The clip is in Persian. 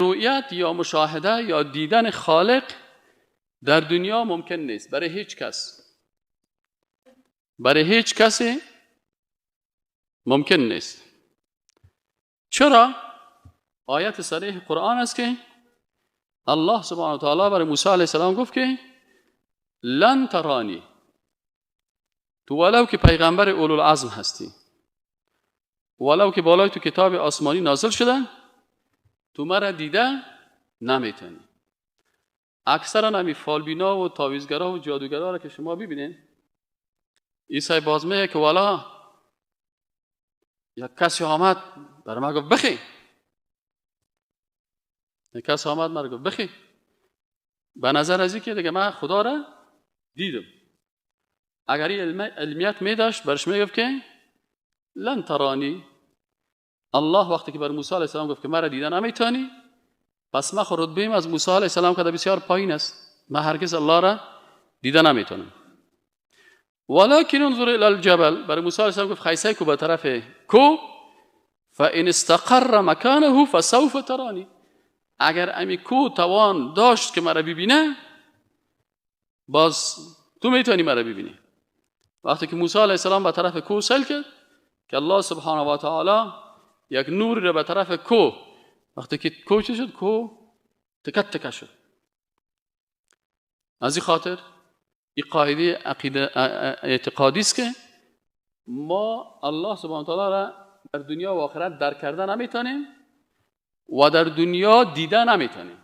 رؤیت یا مشاهده یا دیدن خالق در دنیا ممکن نیست برای هیچ کس، برای هیچ کسی ممکن نیست. چرا؟ آیت صریح قرآن است که الله سبحانه و تعالی برای موسی علیه السلام گفت که لن ترانی، تو ولو که پیغمبر اولوالعزم هستی، ولو که بالای تو کتاب آسمانی نازل شده، تو مرا دیده نمیتونی. اکثرا همی فالبینا و تعویذگرا و جادوگرا را که شما ببینین، عیسی باز میگه که والا یک کسی آمد برای ما گفت بخی، یک کسی آمد مرا گفت بخی، به نظر از که دیگه من خدا را دیدم. اگر این علمیت می داشت برش می گفت که لن ترانی. الله وقتی که بر موسی علیه السلام گفت که مرا دیده نمیتونی، پس ما خود رتبه‌ایم از موسی علیه السلام که بسیار پایین است، من هرگز الله را دیده نمیتونم. ولكن انظر الى الجبل، برای موسی علیه السلام گفت خی سیل کو به طرف کو، فان استقر مکانه فسوف ترانی. اگر امی کو توان داشت که مرا ببینه، باز تو میتونی مرا ببینی. وقتی که موسی علیه السلام به طرف کو سیل کرد که الله سبحانه و تعالی یک نور را به طرف کو، وقتی که کو چه شد؟ کو تکت تکه شد. از این خاطر این قاعده عقیده اعتقادی است که ما الله سبحانه و تعالی را در دنیا و آخرت درک کرده نمیتونیم و در دنیا دیده نمیتونیم.